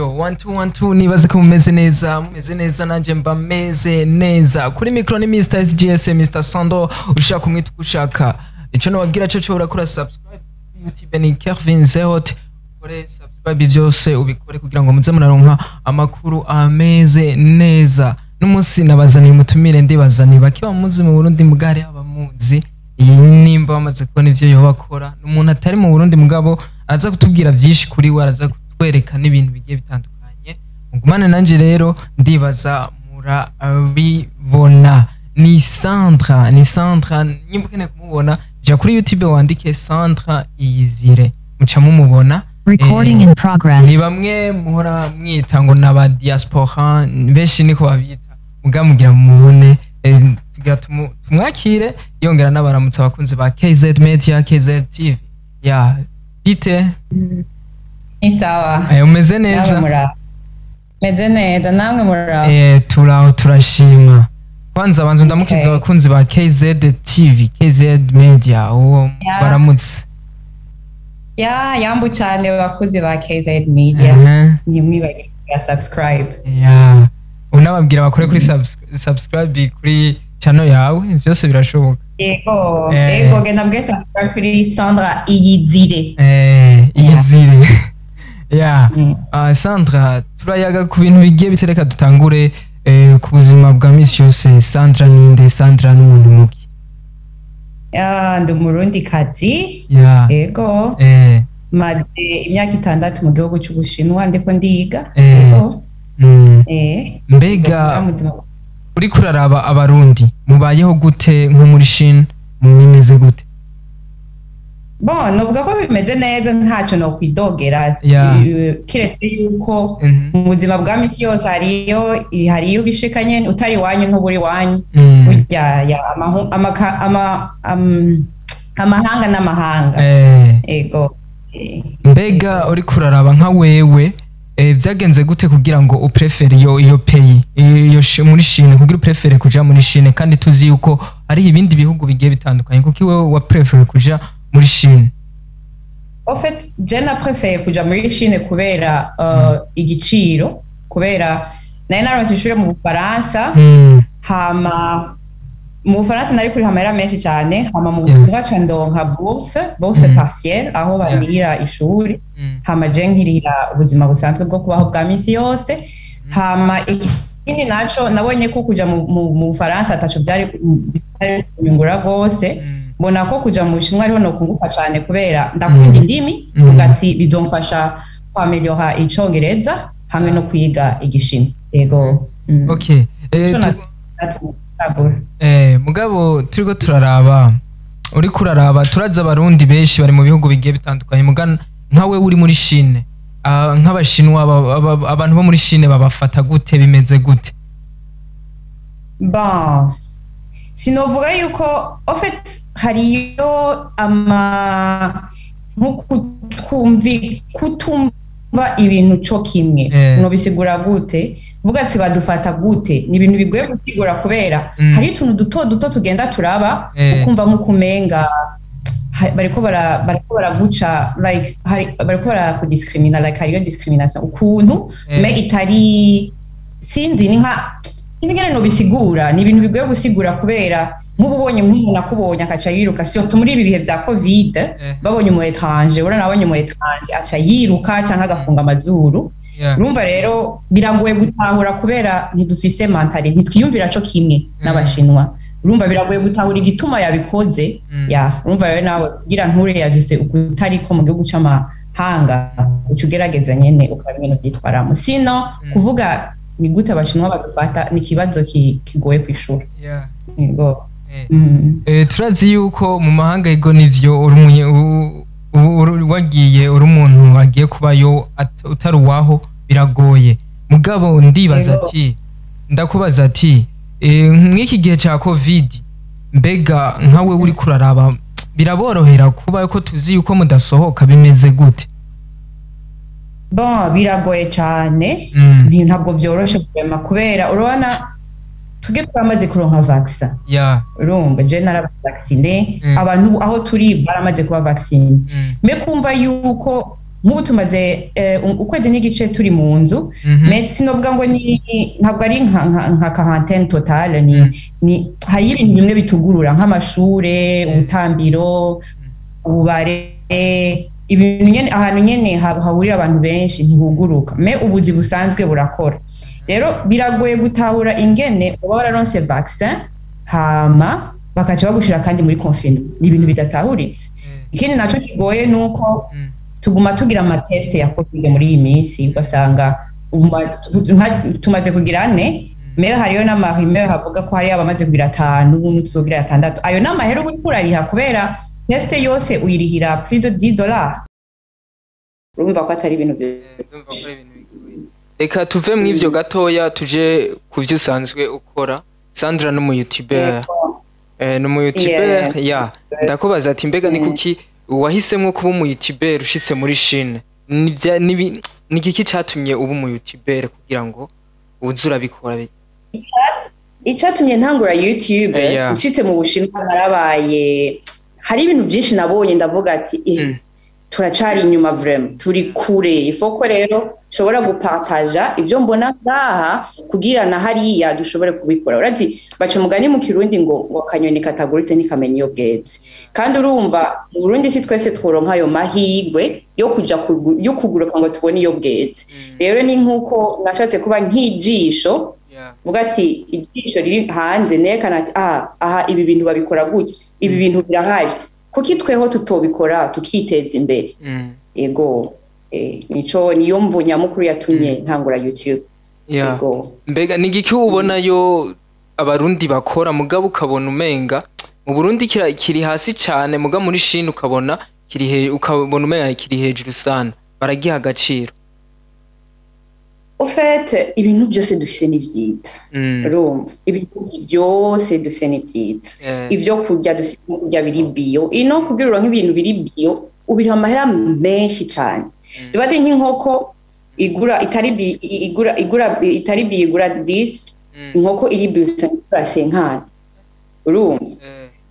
Yo, one two one two, nibaze ko mumeze neza, mumeze neza, nanjye mba meze neza. Kuri micro ni Mr SGS, Mr Sando, ushaka kumwita uko ushaka. Ico nababwira cyo urakora subscribe kuri YouTube ni Kelvin Zehot, ukore subscribe, byose ubikore kugira ngo muze muraronka amakuru ameze neza. N'umunsi nabazaniye umutumire, ndibaza ni bake bamuzi mu Burundi, mugari abamuzi iyi nimba bamaze kubona ivyo yoba akora. Ni umuntu atari mu Burundi, mugabo araza kutubwira byinshi kuri we, araza kutwereka n'ibintu bigiye bitandukanye. Mugumane nanje rero, ndibaza murabibona, ni Sandra, ni Sandra. Nimba ukeneye kumubona, ja kuri YouTube wandike Sandra Iyizire, muca mumubona. Recording in progress. Ni bamwe muhora mwita ngo n'aba diaspora, benshi niko babita, muga mugira mumubone. Tugira tumwakire, yongera n'abaramutsa abakunzi ba KZ Media, KZ TV. Ya bite? Ni sawa. Umeze neza? Namwe muraho? Meze neza, namwe muraho? Turaho, turashima. Kwanza banza ndamukiza abakunzi ba KZ TV, KZ Media, uwo baramutse. Ya, yambu cyane bakuzi ba KZ Media. Ntimwibagire kugira subscribe. Ya, unababwira bakore kuri subscribe kuri channel yawe, byose birashoboka. Yego, yego, genda mbwire subscribe kuri Sandra Iyizire. Iyizire. Ya. Sandra, turayaga ku bintu bigiye bitereka, dutangure ku buzima bwa misi yose. Sandra ninde? Sandra n'umuntu mubi? Ya, ndi umurundi kazi. Yego. Maze imyaka 6 mu gihugu cy'Ubushinwa ndiko ndiga. Yego. Mbega Mu buzima. Uriko uraraba Abarundi mubayeho gute nko muri Chine, mumeze gute? Bon, novuga ko bimeze neza, ntacyo nokwidogera. Kiretse yuko mu buzima bwa misi yose hariyo bishika nyene utari iwanyu ntuburi iwanyu. Burya ya amahanga n'amahanga. Ego. Mbega uriko uraraba nka wewe, vyagenze gute kugira ngo upréfère iyo pays, iyo muri Chine, kugira upréfère kuja muri Chine, kandi tuzi yuko hari ibindi bihugu bigiye bitandukanye? Kuko iwewe wa préfère kuja muri Chine? En fait, je na préféré kuja muri Chine kubera igiciro, kubera nari naronse ishure mu Bufaransa. Hama mu Bufaransa nari kuriha amahera menshi cyane, hama mu Bushinwa ca ndonka bourse partielle aho barihira ishuri, hama je nkirihira ubuzima busanzwe bwo kubaho bwa misi yose. Hama ikindi naco, nabonye ko kuja mu Bufaransa ataco byari kunyungura rwose. Mbona ko kuja mu Bushinwa ariho nokunguka cyane, kubera ndakunda indimi. Mvuga ati bizomfasha kwaméliora icongereza hamwe no kwiga igishinwa. Yego. Okay. Ico natagura. Mugabo turiko turaraba, uriko uraraba, turazi Abarundi benshi bari mu bihugu bigiye bitandukanye, muga nkawe uri muri Chine, nk'Abashinwa, abantu bo muri Chine babafata gute? Bimeze gute? Bon, sinovuga yuko, en fait, hariyo ama nko kutumva ibintu co kimwe. Nobisigura gute? Vuga ati badufata gute, ni ibintu bigoye gusigura kubera hariyo utuntu duto duto tugenda turaba, ukumva nk'ukumenga bariko baraguca, like bariko barakudiscrimina, like hariyo discrimination ukuntu. Mais itari, sinzi, ni nka, sinzi ingene nobisigura, ni ibintu bigoye gusigura kubera nk'ubu ubonye nk'umuntu akubonye akaca yiruka, surtout muri ibi bihe vya Covid. Babonye umu étranger, urabona, abonye umu étranger aca yiruka canke agafunga amazuru. Urumva rero biragoye gutahura kubera ntidufise mentalité, ntitwiyumvira co kimwe n'Abashinwa. Urumva biragoye gutahura igituma yabikoze. Ya, urumva rero nawe kugira ntureyagise ukutariko mu gihugu c'amahanga, uca ugerageza nyene ukaba ingene uvyitwaramo. Sino kuvuga ni gute Abashinwa badufata ni ikibazo kigoye kwishura. Yego. Turazi yuko mu mahanga, ego nivyo, uri wagiye uri umuntu agiye kubayo utari uwaho, biragoye. Mugabo ndibaza ati, ndakubaza ati mw'iki gihe ca Covid, mbega nkawe uri kuraraba, biraborohera kuba ko tuzi yuko mudasohoka? Bimeze gute? Bon, biragoye cane. Ntabwo vyoroshe vraiment, kubera urabona tuge twamaze kuronka vaccin. Urumva je naraba vacciné. Abantu aho turi baramaze kuba vacciné. Mais kumva yuko Nk'ubu tumaze ukwezi n'igice turi mu nzu, mais sinovuga ngo ni, ntabwo ari nka quarantaine totale. Ni hari ibintu bimwe bitugurura, nk'amashure, ubutambiro, ububare, ibintu nyene, ahantu nyene hahurira abantu benshi ntihuguruka, mais ubuzi busanzwe burakora. Rero biragoye gutahura ingene uba wararonse vaccin, hama bakaca bagushira kandi muri confinement. Ni ibintu bidatahuritse. Ikindi naco kigoye nuko tuguma tugira ama tests ya COVID muri iyi minsi, ugasanga tumaze kugira ane, mais hariyo n'ama rumeurs havuga ko hariyo abamaze kugira atanu n'utuzogira atandatu. Ayo ni amahera uba uriko urariha, kubera test yose uyirihira plus de $10. Urumva ko atari ibintu Reka tuve mu ivyo gatoya, tuje ku vyo usanzwe ukora. Sandra ni umu youtuber, ni umu youtuber. Ya, ndakubaza ati mbega ni kuki wahisemwo kuba umu youtuber ushitse muri Chine? Ni igiki catumye uba umu youtuber kugira ngo uze urabikora? Icatumye ntangura YouTube nshitse mu Bushinwa, narabaye, hari ibintu byinshi nabonye, ndavuga ati turacari inyuma vraiment, turi kure. Ifoko rero nshobora gupartaja ivyo mbona ngaha kugira na hariya dushobore kubikora. Urazi baca umugani mu Kirundi ngo akanyoni kataguritse ntikamenya iyo bweze. Kandi urumva mu Burundi si twese tworonka ayo mahirwe yo kuja yo kuguruka ngo tubone iyo bweze. Rero ni nkuko nashatse kuba nk'ijisho, vuga ati ijisho riri hanze, nerekana ati aha ibi bintu babikora gutya, ibi bintu birahari, kuki tweho tutobikora tukiteza imbere? Ego, nico niyo mvu nyamukuru yatumye ntangura YouTube. Ego. Mbega ni igiki ubonayo Abarundi bakora, mugabo ukabona umenga mu Burundi kiri hasi cane, muga muri Chine ukabona kiri ukabona umenga kiri hejuru sana, baragiha agaciro? Au fait, ibintu byose dufise ni vyiza. Urumva ibintu byose dufise ni vyiza. Ivyo kurya dufise, ibyo kurya biri bio. Ino kugira uronke ibintu biri bio ubiriha amahera menshi cane. Dufate nk'inkoko igura itari bi, igura itari bio igura 10, inkoko iri bio usanga igura 50. Urumva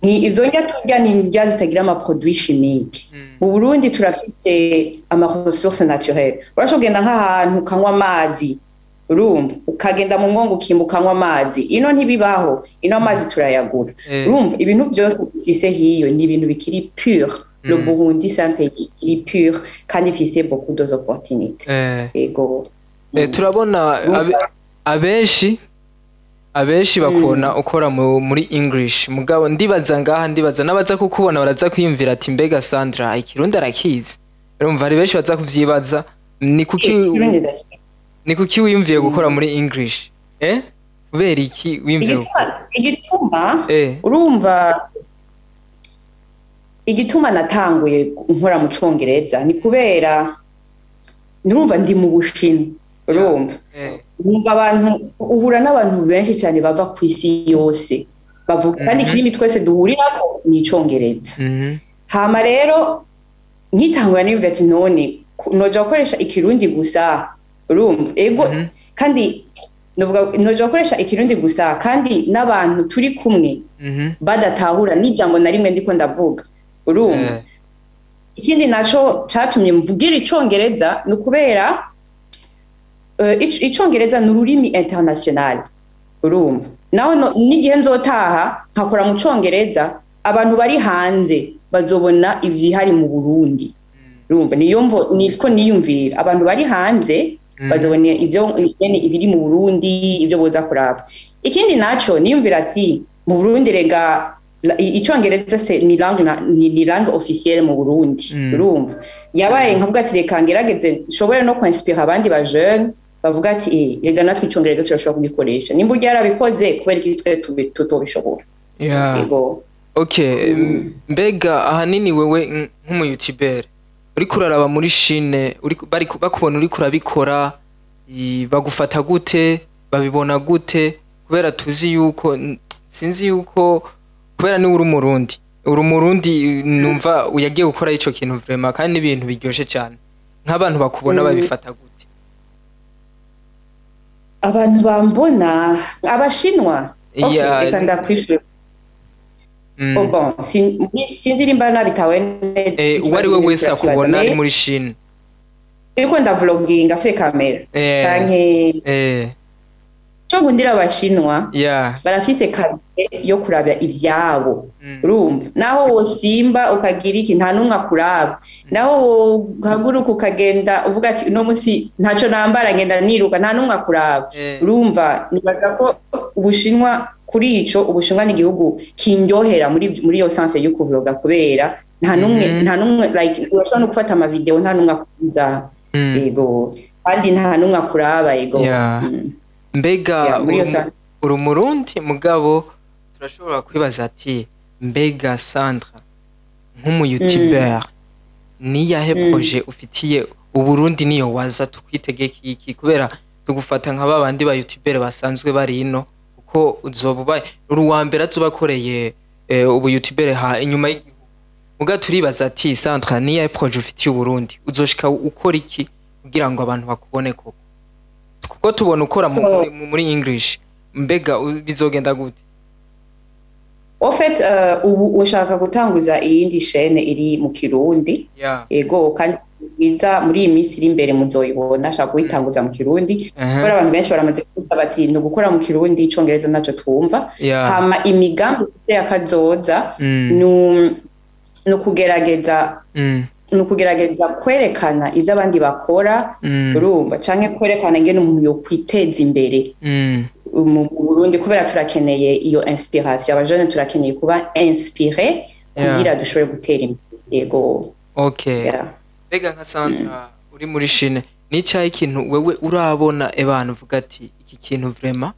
ni izo ndya turya ni indya zitagira ama produits chimiques. Mu Burundi turafise ama ressources naturelles. Urashobora kugenda nk'ahantu ukanywa amazi, urumva ukagenda mu mwongo ukimba ukanywa amazi. Ino ntibibaho, ino amazi turayagura. Urumva ibintu byose dufise hiyo ni ibintu bikiri pur. Le Burundi, c'est un pays kiri pur kandi ifise beaucoup d'opportunités. Ego. Turabona abenshi bakubona ukora muri English, mugabo ndibaza ngaha, ndibaza n'abaza kukubona baraza kwiyumvira ati mbega Sandra Ikirundi arakizi? Urumva hari benshi baza kuvyibaza. Ni kuki Ikirundi ndakizi. Ni kuki wiyumviye gukora muri English? Kubera iki wiyumviye Igituma urumva igituma natanguye nkora mu Congereza ni kubera nurumva ndi mu Bushinwa. Urumva wumva abantu, uhura n'abantu benshi cyane bava ku isi yose, bavuga kandi ikirimi twese duhurirako ni Icongereza. Hama rero nkitangura niyumvira ati none noja gukoresha Ikirundi gusa? Urumva ego, kandi novuga noja gukoresha Ikirundi gusa kandi n'abantu turi kumwe badatahura n'ijambo na rimwe ndiko ndavuga? Urumva ikindi naco catumye mvugira Icongereza ni ukubera Icongereza ni ururimi international. Urumva naho n'igihe nzotaha nkakora mu Congereza, abantu bari hanze bazobona ivyihari mu Burundi. Urumva niyo mvo niko niyumvira, abantu bari hanze bazobona ivyo nyene ibiri mu Burundi, ivyo boza kuraba. Ikindi naco niyumvira ati mu Burundi rega Icongereza se ni langue ni langue officielle mu Burundi. Urumva yabaye nkavuga ati reka ngerageze nshobore no kwinspira abandi ba jeune, bavuga ati rega natwe Icongereza turashobora kugikoresha, nimba urya yarabikoze, kubera iki twe tutobishobora? Yego. Okay, mbega ahanini wewe nk'umu youtuber uriko uraraba muri Chine, bakubona uriko urabikora, bagufata gute? Babibona gute? Kubera tuzi yuko sinzi yuko kubera ni uri Umurundi, uri Umurundi, numva uyagiye gukora ico kintu vraiment kandi n'ibintu biryoshe cyane. Nk'abantu bakubona babifata gute? Abantu bambona, Abashinwa, okay, reka ndakwishura. Oh bon, sinzi nimba nabitawe neza. Uwo ari we wese akubona ari muri Chine. Ndiko ndavloginga afite kamera canke cyo nkundira Abashinwa, barafise kamere yo kuraba ivyabo. Urumva, naho wosimba ukagira iki, nta n'umwe akuraba. Naho wohaguruka ukagenda uvuga ati uno munsi ntaco nambara, ngenda niruka, nta n'umwe akuraba. Urumva, nibaza ko Ubushinwa kuri ico, Ubushinwa ni igihugu kindyohera muri iyo sens yo kuvloga, kubera nta n'umwe, nta n'umwe, like urashobora no gufata amavideo nta n'umwe akuza. Yego, kandi nta n'umwe akuraba, yego. Mbega Yeah, muri iyo sens. Uri Umurundi, mugabo turashobora kwibaza ati mbega Sandra nk'umuyoutuber niyahe projet ufitiye Uburundi? Niyo waza tukwitegeka iki? Kubera tugufata nka babandi ba youtuber basanzwe bari ino, kuko uzoba ubaye uri uwa mbere azoba akoreye ubu youtuber ha inyuma y'igihugu. Muga turibaza ati Sandra niyahe projet ufitiye Uburundi? Uzoshika ukora iki kugira ngo abantu bakubone koko? Kuko tubona ukora muri English, mbega bizogenda gute? En fait, ubu ushaka gutanguza iyindi chaîne iri mu Kirundi. Ego, kandi iza muri iyi minsi iri imbere muzoyibona. Ashaka kuyitanguza mu Kirundi kubera abantu benshi baramaze kunsaba ati ni ugukora mu Kirundi, Icongereza ntaco twumva. Hama imigambi mfise ya kazoza ni ukugerageza kwerekana ivyo abandi bakora, urumva, canke kwerekana ingene umuntu yokwiteza imbere mu Burundi, kubera turakeneye iyo inspiration. Abajene turakeneye kuba inspiré kugira dushobore gutera imbere, yego. Mbega nka Sandra uri muri Chine, nicaye ikintu wewe urabona ebana uvuga ati iki kintu vraiment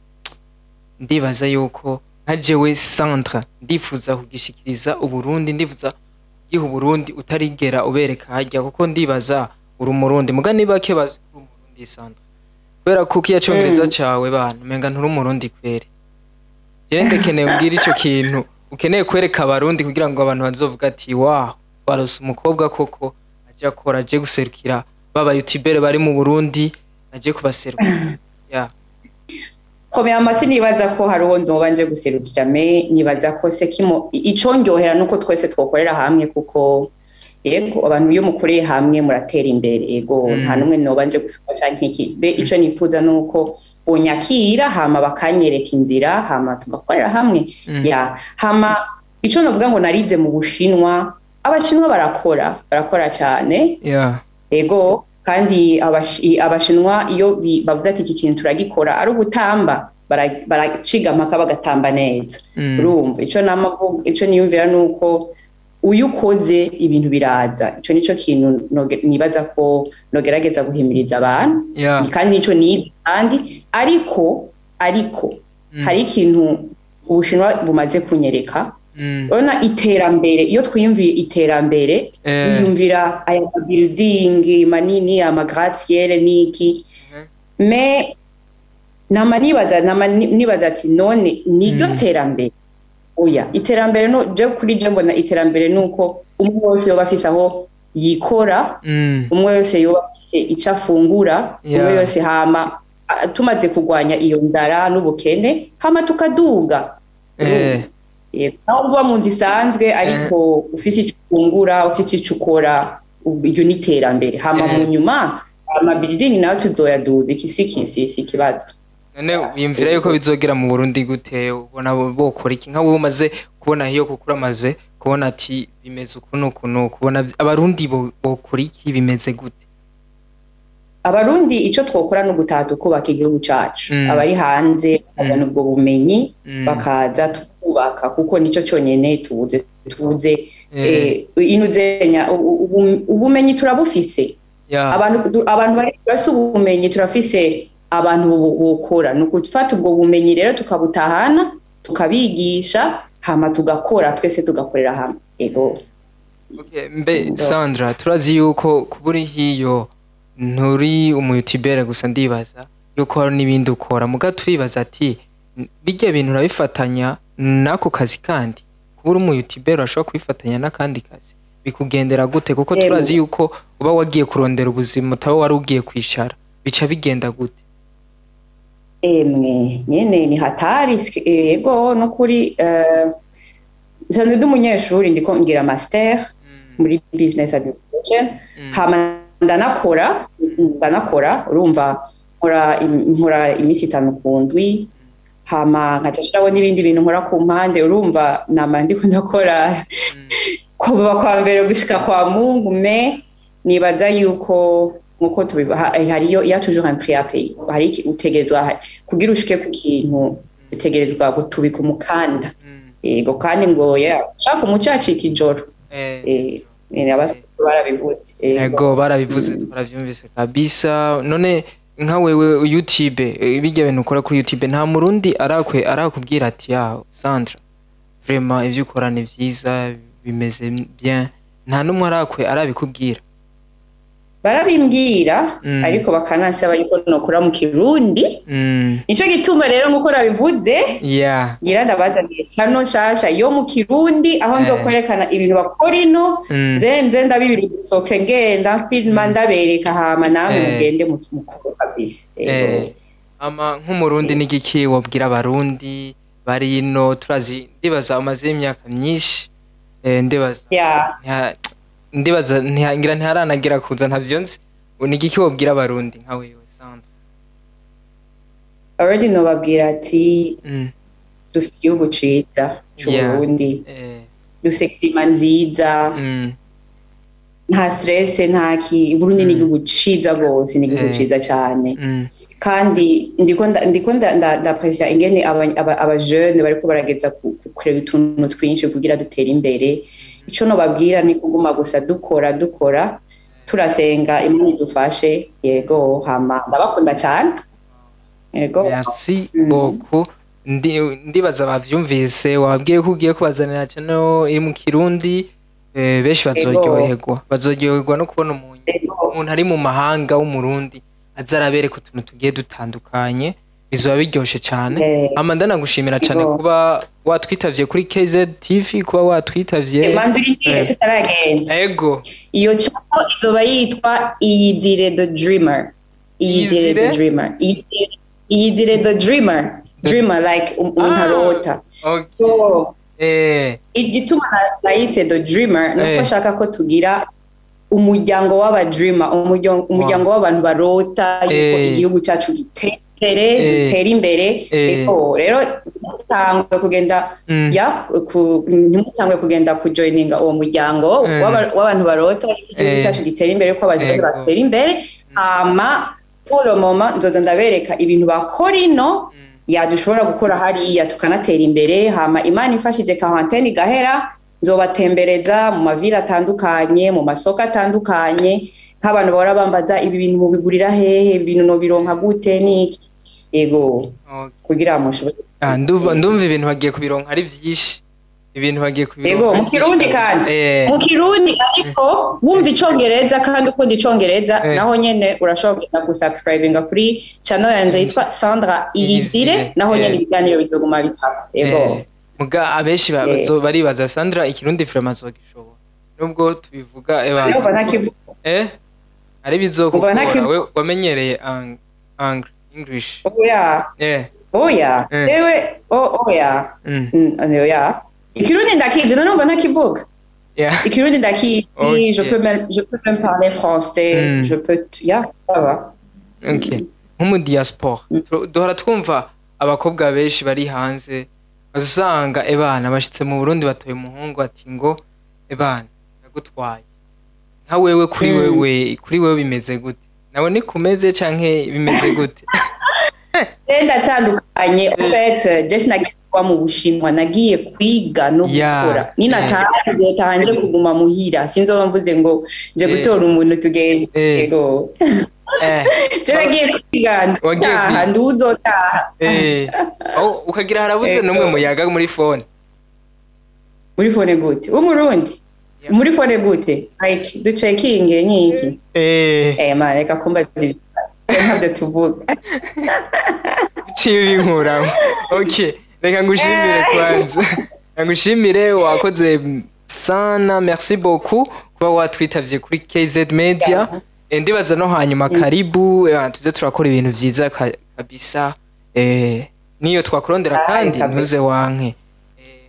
ndibaza yuko nka jewe Sandra ndifuza kugishikiriza Uburundi, ndifuza kugiha Uburundi, utarigera ubereka harya? Kuko ndibaza uri Umurundi, muga ni bake bazi ko uri Umurundi, Sandra, kubera ko kiya Congereza cawe bana umenga nturi Umurundi kweri. Jewe ndakeneye umbwire ico kintu ukeneye kwereka Abarundi kugira ngo abantu bazovuga ati wow, barose umukobwa koko aje akora, aje guserukira baba youtubere bari mu Burundi, aje kubaserukira, yeah. Premièrement, sinibaza ko hari uwo nzoba nje guserukira, mais nibaza ko sekimo icondyohera nuko twese twokorera hamwe, kuko yego, abantu iyo mukoreye hamwe muratera imbere, yego. Nta n'umwe noba nje gusuka canke iki. Be ico nifuza nuko bonyakira, hama bakanyereka inzira, hama tugakorera hamwe. Ya, hama ico novuga ngo narize mu Bushinwa, Abashinwa barakora, barakora cyane. Ego, kandi Abashinwa iyo bavuze ati iki kintu turagikora, ari ugutamba, baraciga mpaka bagatamba neza. Urumva, ico nama ico niyumvira nuko uyo ukoze ibintu biraza. Ico nico kintu nibaza ko nogerageza guhimiriza abantu. Kandi nico nize kandi ariko hari ikintu Ubushinwa bumaze kunyereka. Urabona iterambere, iyo twiyumviye iterambere, wiyumvira aya mabuilding manini, ama gratte-ciel n'iki. Mais nama nibaza ati none niryo terambere? Oya, iterambere no je kuri je mbona iterambere nuko umwe wese yoba afise aho yikora, umwe wese yoba afise ico afungura, umwe wese. Hama tumaze kurwanya iyo nzara n'ubukene, hama tukaduga. Yego. Naho uba mu nzu isanzwe, ariko ufise ico ufungura, ufise ico ukora, iryo ni iterambere. Hama mu nyuma ama building nayo tuzoyaduza, iki si ikibazo. None wiyumvira yuko bizogera mu Burundi gute? Ubona bokora iki nka wowe umaze kubona hiyo, kuko uramaze kubona ati bimeze uku n'uku n'uku? Ubona Abarundi bokora iki? Bimeze gute? Abarundi ico twokora ni ugutaha tukubaka igihugu cacu. Abari hanze bakazana ubwo bumenyi, bakaza tukubaka, kuko nico conyene tubuze. Inuzenya ubumenyi turabufise. Abantu bari bafise ubumenyi, turafise abantu bokora. Ni ukufata ubwo bumenyi rero tukabutahana, tukabigisha, hama tugakora twese, tugakorera hamwe, ego. Okay, mbe Sandra, turazi yuko kuba uri hiyo nturi umuyutubere gusa, ndibaza yuko hari n'ibindi ukora. Muga turibaza ati bijya bintu urabifatanya n'ako kazi? Kandi kuba uri umuyutubere urashobora kubifatanya n'akandi kazi? Bikugendera gute? Kuko turazi yuko uba wagiye kurondera ubuzima, utaba wari ugiye kwicara. Bica bigenda gute? Emwe nyene ni hatari. Ego, nukuri nsanzwe ndi umunyeshuri, ndiko ngira master muri business administration. Hama Ndanakora, urumva nkora iminsi 5 ku ndwi, hama nkaca nshiraho n'ibindi bintu nkora ku mpande. Urumva nama ndiko ndakora kuva kwa mbere gushika kwa Mungu. Mais nibaza yuko nkuko tubiva, hariyo, il y a toujours un prix à payer. Hari utegerezwa kugira ushike ku kintu, utegerezwa gutubika umukanda. Yego, kandi ngo yeah, ushaka umuco acika ijoro. Barabivuze. Yego, barabivuze, twaravyumvise kabisa. None nka wewe, YouTube, bijya bintu ukora kuri YouTube, nta murundi arakwe arakubwira ati: "Ya Sandra, vraiment ivyo ukora ni vyiza, bimeze bien"? Nta n'umwe arakwe arabikubwira? Barabimbwira, ariko bakanansaba yuko nokora mu Kirundi. Nico gituma rero, nkuko nabivuze, ngira ndabazaniye channel nshasha yo mu Kirundi, aho nzokwerekana ibintu bakora ino. Nze ndabibira udusoke, ngenda mfilma, ndabereka, hama namwe mugende mukore kabisa. Yego. Ama nk'umurundi, n'igiki wabwira abarundi bari ino? Turazi, ndibaza umaze imyaka myinshi, ndibaza ndibaza ngira ntiharanagira kuza, ntavyo nzi. Ubu ni igiki wabwira abarundi nka wewe Sandra? Already nobabwira ati dufite igihugu ciza c'Uburundi, dufite climat nziza, nta stress, nta ki. Burundi ni igihugu ciza gose, ni igihugu ciza cane. Kandi ndiko ndaprecia ingene aba jeune bariko barageza kureba utuntu twinshi kugira dutere imbere. Ico nobabwira ni kuguma gusa dukora, dukora, turasenga, Imana idufashe. Yego, hama ndabakunda cyane, yego. Merci beaucoup. Ndibaza bavyumvise, wabwiye ko ugiye kubazanira channel iri mu Kirundi, benshi bazoryoherwa no kubona umuntu umuntu ari mu mahanga w'umurundi aza arabereka utuntu tugiye dutandukanye. Bizoba biryoshe cane. Hama ndanagushimira cane kuba watwitavye kuri KZ TV, kuba watwitavye. Manzu urindire, tutaragenda. Ego. Iyo channel izoba yitwa Iyizire the Dreamer. Iyizire the Iyizire? Dreamer. Iyizire the Dreamer. Dreamer, like umuntu arota. So igituma nayise the Dreamer nuko nshaka ko tugira umuryango w'aba dreamer, umuryango w'abantu barota yuko igihugu cyacu gitera imbere, dutera imbere. Ego, rero ntimutangwe kugenda ya ntimutangwe kugenda kujoininga uwo muryango w'abantu barota yuko igihugu cyacu gitera imbere, ko abajene batera imbere. Hama pour le moment nzoza ndabereka ibintu bakora ino ya dushobora gukora hariya tukanatera imbere. Hama Imana ifashije, quarantaine igahera, nzobatembereza mu ma villes atandukanye, mu masoko atandukanye, nk'abantu bahora bambaza: "Ibi bintu mubigurira hehe? Ibi bintu nobironka gute?" Niki, yego, kugira mushobore. Ah, ndumva ibintu bagiye kubironka ari vyinshi, ibintu bagiye kubironka Yego, mu ari vyinshi Kirundi kabisa. kandi mu Kirundi, ariko wumva icongereza kandi ukunda icongereza, naho nyene urashobora kugenda gusubscribinga kuri channel yanje yitwa Sandra Iyizire. Iyizire, Naho nyene ibiganiro bizoguma bicako, yego. Muga abenshi baribaza: "Sandra ikirundi vraiment azogishobora?" Nubwo tubivuga, Ndumva ntakivuga. Ari Umva bizokugora. ntakivuga. We wamenyereye English. Oya. Oya. Ewe, oya. Oya, ikirundi ndakizi. None umva ntakivuga? Ikirundi ndakizi. Je peux même parler français. Je peux yeah, ça va. Okay. Nko mu diaspora, duhora twumva abakobwa benshi bari hanze, usanga ebana bashitse mu Burundi batoye umuhungu, ati ngo: "Ebana, ndagutwaye." Nka wewe, kuri wewe, kuri wewe bimeze gute? Nawe ni kumeze canke bimeze gute? Je ndatandukanye. En fait, je sinagiye kuba mu Bushinwa, nagiye kwiga no gukora. Ninataha, nzotaha nje kuguma muhira, sinzoba mvuze ngo nje gutora umuntu tugende. Yego. Je nagiye kwiga, Wagiye ndataha, kwiga. nduzotaha. Oh, ukagira harabuze n'umwe muyaga muri phone? Muri phone gute? W'umurundi muri phone gute? Like ducekinge nk'iki? Man, reka kumbaza ibyo ntabyo tuvuga. Cibinkuramo. Okay, reka ngushimire kwanza, reka ngushimire, wakoze sana, merci beaucoup kuba watwitavye kuri KZ Media. Ndibaza no hanyuma karibu, tuze turakora ibintu vyiza kabisa. Niyo twakurondera Ndahari kandi kabisa. ntuze wanke.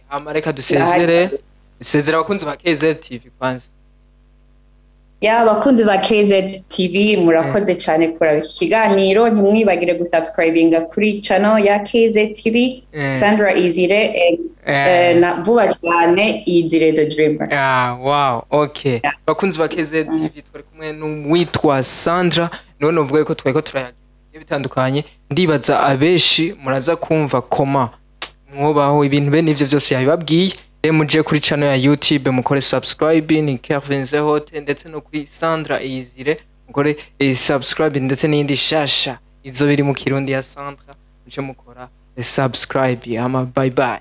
Hama reka dusezere, sezera abakunzi ba KZ TV kwanza. Ya, abakunzi ba KZ TV, murakoze cyane kuraba iki kiganiro. Ntimwibagire gusubscribinga kuri channel ya KZ TV, Sandra Izire, na vuba cyane Izire the Dreamer. Ah, wow, okay. Bakunzi ba KZ TV, twari kumwe n'uwitwa Sandra, niwe novuga yuko twari ko turayaga bigiye bitandukanye. Ndibaza abenshi muraza kumva koma mwubaho ibintu bene ivyo vyose yabibabwiye. Rero muje kuri channel ya YouTube mukore subscribe, ni Kelvin Zehote, ndetse no kuri Sandra Izire mukore subscribe, ndetse n'iyindi shasha izo biri mu Kirundi ya Sandra, muje mukora subscribe. Ama bye bye.